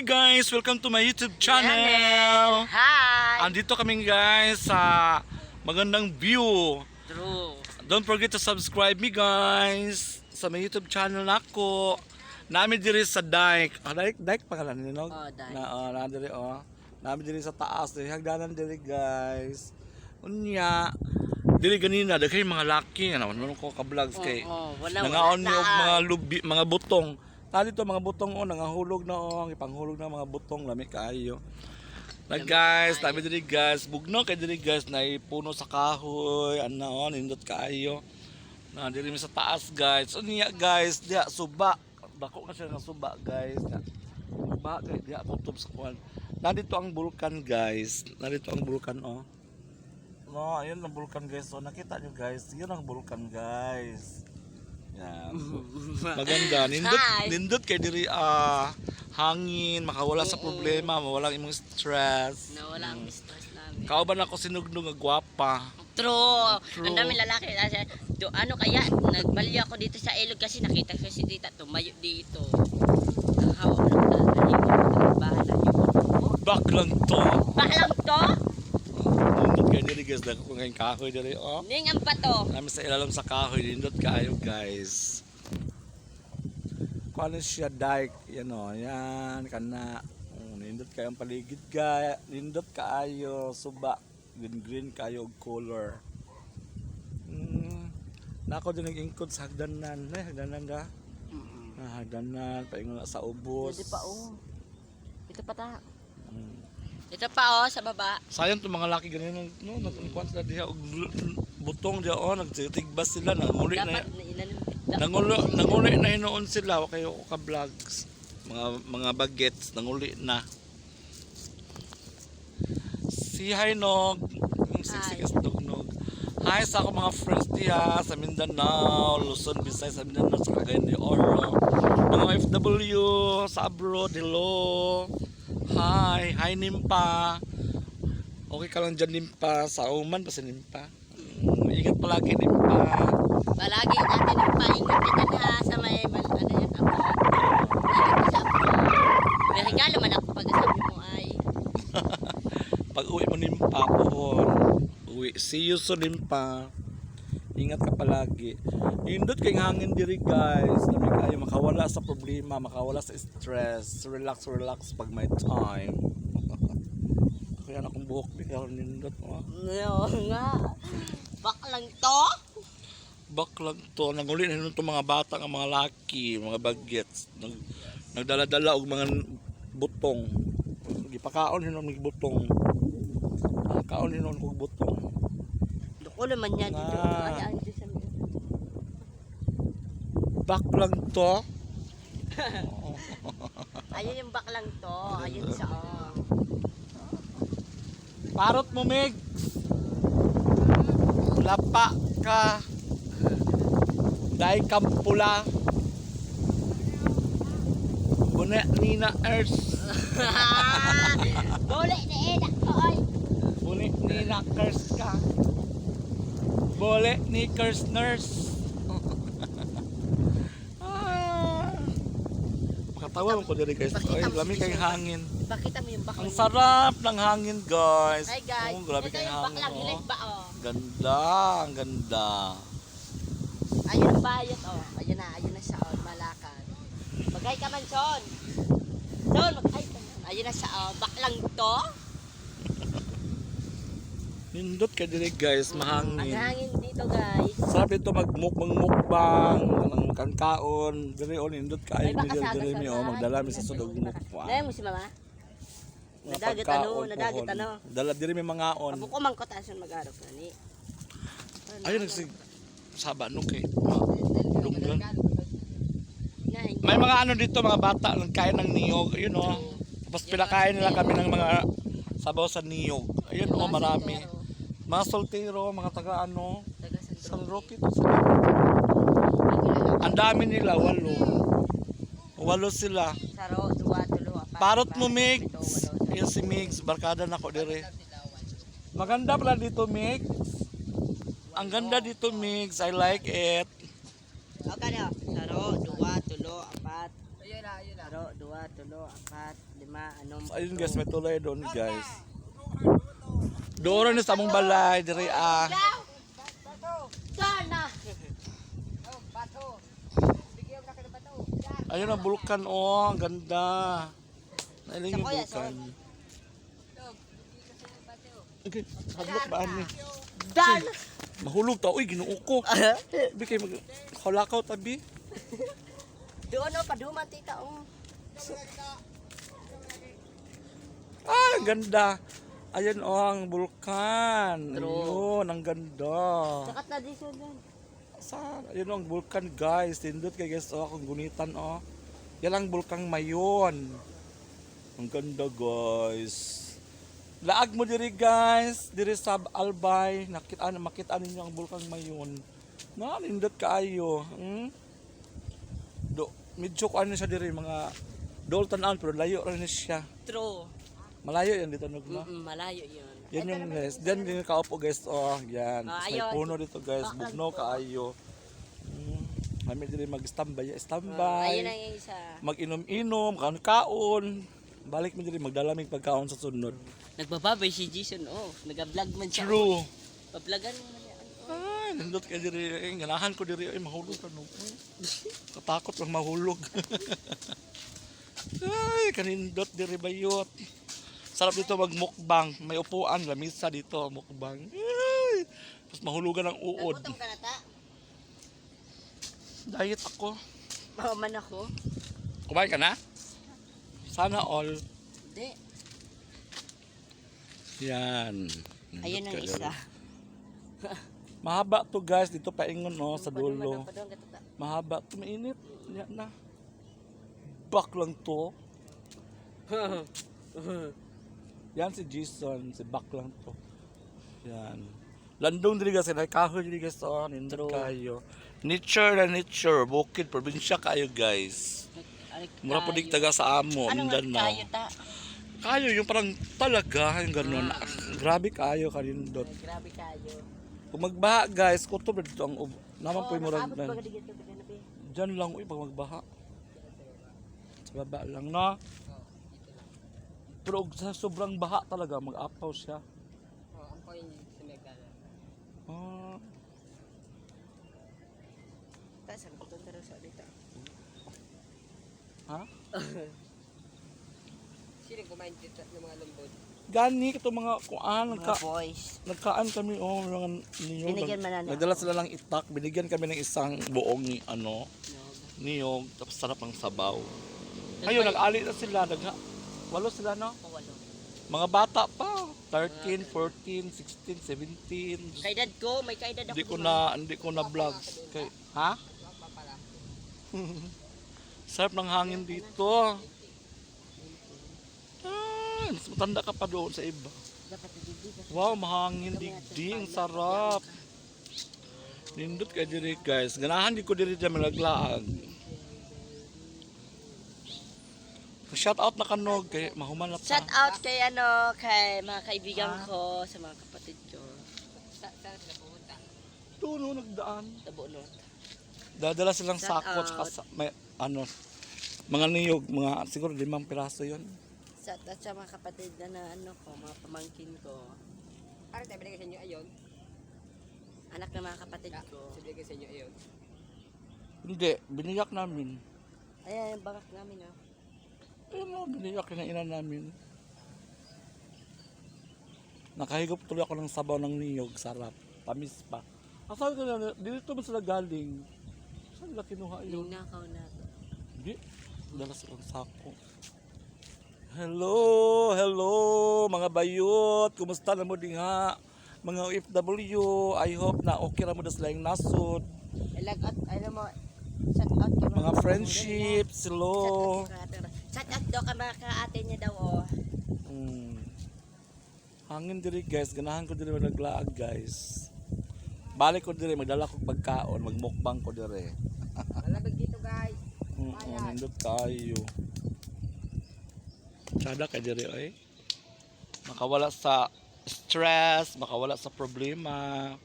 Hi guys! Welcome to my YouTube channel! Hi! Andito kami, guys, sa magandang view. True. Don't forget to subscribe me, guys, sa my YouTube channel nako. Nami diri sa dike. Ah, dike, dike pangalan ni, no? Oh, dike. Na oh, na diri oh. Nami diri sa taas, diri hagdanan diri, guys. Unya, diri ganina daghay mga laki ano ano ko ka vlogs kay. Oo, wala, Nangaon wala ni og na. mga lubi, mga butong. Ta dito mga butong oh, nangahulog na oh, ang ipanghulog na mga butong, lami kaayo. Na guys, tabi diri guys, bugno kay diri guys, na puno sa kahoy, ana oh, nindot kaayo. Na diri mi sa taas, guys. Unya guys, diya suba. Dako na siya nga suba, guys. Na, suba kay diya kutob sa kuan. Nandito ang bulkan, guys. Nandito ang bulkan oh. No, ayun ang bulkan, guys. So nakita nyo guys, yun ang bulkan, guys. Yan. Maganda. Nindot, Hi. nindot kay diri ah, hangin, makawala sa problema, mawala ang imong stress. Nawala ang stress namin. Kauban ako sinugnog nga gwapa. True. True. Ang dami lalaki. Kasi, do, ano kaya, nagbalyo ako dito sa ilog kasi nakita ko si tita tumayo dito. Nakahawak ng ano, bahala yun. Back lang to. Baklang to? Nindot kay diri guys, dako ko ngayong kahoy diri oh. Ning ang bato. Namin sa ilalim sa kahoy, nindot kaayo, guys. Kung ano siya, dike, yan o, yan, kana. Oh, nindot kayo ang paligid ga, nindot kaayo, suba, green green kaayo og color. Nako din nag-ingkod sa hagdanan, eh, hagdanan da. Ah, hagdanan, paingon na sa ubos. Pwede pa oh. Ito pa ta. Ito pa oh, sa baba. Sayang to mga laki ganyan no, nagkuan sila diha og butong diha oh, nagtigbas sila, nanguli na. Dapat na ilalim. Nanguli na hinuon sila wa kayo ka vlogs. Mga bagets nanguli na. Si hi nog, yung siksik is dugnog. Hi sa ako mga friends diha sa Mindanao, Luzon, Visayas, sa Mindanao, sa Cagayan de Oro. Mga OFW sa abroad, hello. Hi, hi Nimpa. Okay ka lang dyan, Nimpa. Sa Oman pa si Nimpa. Ingat palagi, Nimpa. Palagi natin ang paingat ka dyan ha sa may ano yan, abroad. Ingat ka sa abroad. May regalo man ako pag sabi mo ay. Pag uwi mo, Nimpa, pohon. Uwi. See you soon, Nimpa. Ingat ka palagi. Indot kay hangin diri guys. Dami kayo makawala sa problema, makawala sa stress. Relax, relax pag may time. Kaya na akong buhok di kaya nindot mo. No nga. Baklang to? Baklag to. Nanguli na itong mga bata nga mga laki, mga bagets. Nagdala-dala og mga butong. Gipakaon hinon mig butong. Ah, kaon hinon kog butong. Duko naman yan dito. Ah. Ay, ay, dito sa Baklang to. Ayun yung baklang to. Ayun sa oh. Parot mo, Mig. Lapa ka. Dahil kang pula. Bune nina earth. Bole na eda ko ay. Bune nina curse ka. Bole ni curse nurse. Ah. Makatawa mo ko diri guys. Ay, lami kay hangin. Pakita mo yung baklang. Ang sarap ng hangin, guys. Hi guys. Oh, grabe Ito kay yung hangin. baklang Oh. hilig ba oh. Ganda, ang ganda. Ayun ang bayot oh. Ayun na siya oh, malakad. Magay ka man, Son. Son, magay ka man. Ayun na siya oh, baklang to. Nindot kay diri guys, Ang mahangin. hangin dito, guys. Sarap dito magmukbang mukbang, ng kankaon, diri oh, nindot kaayo Ay, mi baka diri sa diri mi oh, magdala mi sa sulod mukbang. Dahil mo si mama. Mga Nadagat pagkaon, ano, nadagat pohon. ano. Dala diri mi mangaon. Abo ko man ko taas mag-arok na ni. Ayun nagsig saba no kay dunggan. Nay. May mga ano dito, mga bata nagkain ng niyog, ayun oh. Tapos pinakain nila kami ng mga sabaw sa niyog. Ayun oh, marami. Mga soltero, mga taga ano, Taga San Roque to sila. Ang dami nila, walo. Walo sila. Saro, duwa, tulo, apat. Parot mo, lima, Migs. pito, walo, sampu. Yan si Migs. Barkada na ko dire. Maganda pala dito, Migs. Ang ganda dito, Migs. I like it. Okay na. Saro, duwa, tulo, apat. Ayun na, ayun na. Ro, dua, tulo, apat, lima, anom. So, ayun guys, may tulay doon, guys. Doon na sa among balay, diri ah. Sana! Ayun ang bulkan oh, ang ganda. Nailing yung Sa kuya, bulkan. Okay, hadlok ba ani? Dan! Mahulog ta, uy, Ginoo ko. Bi kay mag kalakaw tabi. Doon oh, paduman tita oh. Ah, ang ganda. Ayun oh, ang bulkan. True. Ayun, ang ganda. Sakat na dito doon. Saan? Ayun oh, ang bulkan, guys. Tindot kay guys, oh, kung gunitan oh. Yan ang bulkang Mayon. Ang ganda, guys. Laag mo diri, guys, diri sa Albay, nakita makita ninyo ang bulkang Mayon. Na nindot kaayo. Do medyo kuan na siya diri mga dol tan-an pero layo ra ni siya. True. Malayo yan dito nugma. Malayo yun. Yan yung guys. Diyan din kaupo, guys. Oh, yan. Ah, Tapos may ayun. puno dito, guys. Baklan Bugno po. kaayo. Kami diri mag-standby, standby. Ayun ang isa. Mag-inom-inom, kaon-kaon. Balik mo diri magdalamig pagkaon sa sunod. Nagbababay si Jason oh. Nag-vlog man siya. True. Pablagan mo man yan. Ay, nindot kay diri. Eh, ganahan ko diri ay mahulog ka no. Ay, katakot lang mahulog. Ay, kanindot diri bayot. Sarap dito magmukbang. May upuan, lamisa dito, mukbang. Ay, tapos mahulugan ang uod. Nagutom ka na ta? Diet ako. Mahuman ako. Kumain ka na? Sana all. Hindi. Yan. Nindot Ayun ang ka isa. diri. Mahaba to, guys, dito paingon no sa dulo. Paduman, paduman ka ta. Mahaba to, mainit. Yan na. Back lang to. Yan si Jason, si back lang to. Yan. Landong diri guys, kay kahoy diri guys oh, nindot True. kayo. Nature na nature, bukid, probinsya kayo, guys. Mura po Kayo. taga sa amo, Ano nga Mindanao. kayo ta? Kayo yung parang talaga yung ganun. Grabe kayo kanindot. Ay, grabe kayo. Kung magbaha, guys, kutob na dito ang naman po yung murag nakaabot na. ba ka dito ka na, be? Diyan lang uy pag magbaha. Sa baba lang na. Pero og sa sobrang baha talaga mag-apaw siya. Oh, ang ko yung sa Megdala. Ah, Ta sa kuton taro sa dito. Ha? Sino kumain dito ng mga lambot? Gani ito mga kuan Mga boys. nagkaan kami oh mga niyog. Binigyan man na Nagdala sila ng itak, binigyan kami ng isang buong ano No. niyog tapos sarap ang sabaw. Ayun, nag-ali na sila, nag walo sila no? Walo. Mga bata pa, 13, 14, 16, 17. Kaedad ko, may kaedad ako. Hindi ko na hindi ko na vlogs kay ha? Sarap ng hangin dito. Ah, mas matanda ka pa doon sa iba. Dapat dito. Wow, mahangin digdi, ang sarap. Nindot ka diri, guys. Ganahan di ko diri dyan malaglaag. Shout out na kanog kay mahuman na ta. Shout out kay ano, kay mga kaibigan ko, sa mga kapatid ko. Doon no, nagdaan. Sa Bunot. Dadala silang Shout sako tsaka out. may ano mga niyog, mga siguro 5 piraso 'yon. Shout out sa mga kapatid na, na ano ko, mga pamangkin ko. Ano tayo binigay sa inyo ayon? Anak ng mga kapatid ko. Binigay sa inyo ayon. Hindi, biniyak namin. Ayan, yung bangak namin oh. Ayun mo, biniyak na ina namin. Nakahigop tuloy ako ng sabaw ng niyog, sarap. Tamis pa. Ang sabi ko na, dito ba sila galing? Saan nila kinuha yun? Ninakaw na. Hindi, dala silang sako. Hello, hello mga bayot. Kumusta na mo dinha? Mga OFW, I hope na okay ra mo das laing nasod. Lag out, ano mo, shout out kay Mga friendships, hello. Shout out daw kay mga kaate niya daw oh. Hangin diri, guys, ganahan ko diri maglaag, guys. Balik ko diri magdala ko pagkaon, magmukbang ko diri. Malamig dito, guys. Oo, nindot kayo. Tsada kay diri oy. Makawala sa stress, makawala sa problema.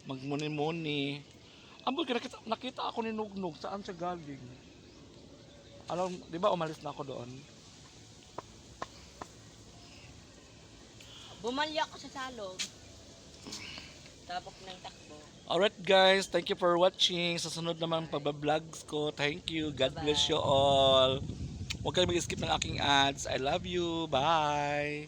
Magmuni-muni. Ambot kay nakita ako ni Nugnog, saan siya galing? Ano, di ba umalis na ako doon? Bumalya ako sa salog. Tapok ng takbo. Alright guys, thank you for watching. Sa sunod naman pagba-vlogs ko. Thank you. God bless you all. Huwag kayong mag-skip ng aking ads. I love you. Bye.